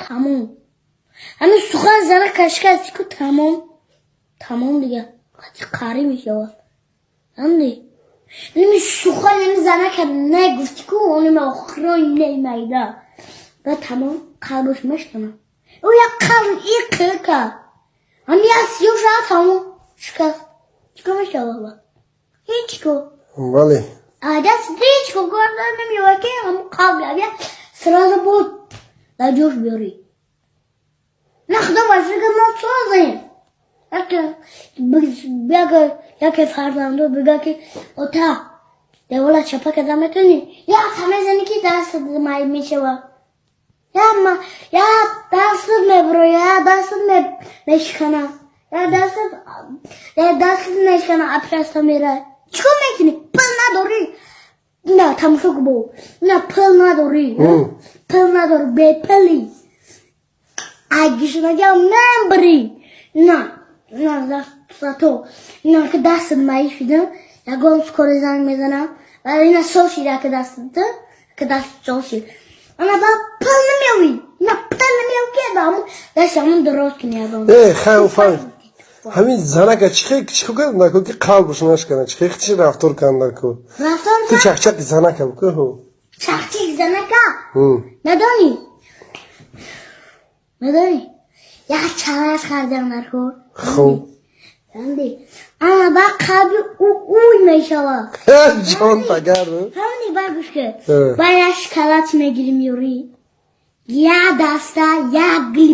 Тамом. Ҳамин сухан занака шикасти ку, тамом, тамом, дига қати қарӣ мешавад. Ҳамди ними сухан ами занака негуфти ку, оними охирои немайда ба тамом, қалбаш мешкана. Ӯ як қалб иқика ҳами як сиёҳ шава, тамом, шикаст. Чикор мешава ба? Ҳеҷ ко. Бале. Даст ҳеҷ ко карда намеёвад, ки ҳамун қалб я сразу буд дар ҷош биёрӣ. На, худо ба шукр, мо созем. Яке фарзандо бига, ки ота, девола чапа карда метавонӣ, як мезанӣ, ки дастат майб мешава, я дастат мебуро, я дастат мешикана, я дастат мешикана, операция мера. Чикор мекунӣ? Пул надорӣ. На, тамошо ку, бо на, пул надорӣ, пул надорӣ, бепулӣ, ай гишнагиам мембрӣ. На, на, зато на, ки дастат маиш шуда, ягон скорый занг мезанам ва ина сол шида, ки дастат, ки даст сол шид, ана ба пул намеёвӣ, на, пул намеёвӣ, ки даму даст ҳамун дурост кунӣ ягон. Э, хай, фаҳм, ҳамин занака чӣ чӣ кардам ку, ки қалбаш нашкана? Чӣ чӣ рафтор кардам ку? Рафтор. Ту чақчақи занака буку. Чақчақ занака медонӣ, медонӣ, як чалаш кардам дар кор. Хуб. Ҳамди ана ба қалби ӯ уй мешавад. Ҷон тагар. Ҳамни бар, гӯш ки, ба як шоколад мегирим, ёрӣ, як даста, як гли.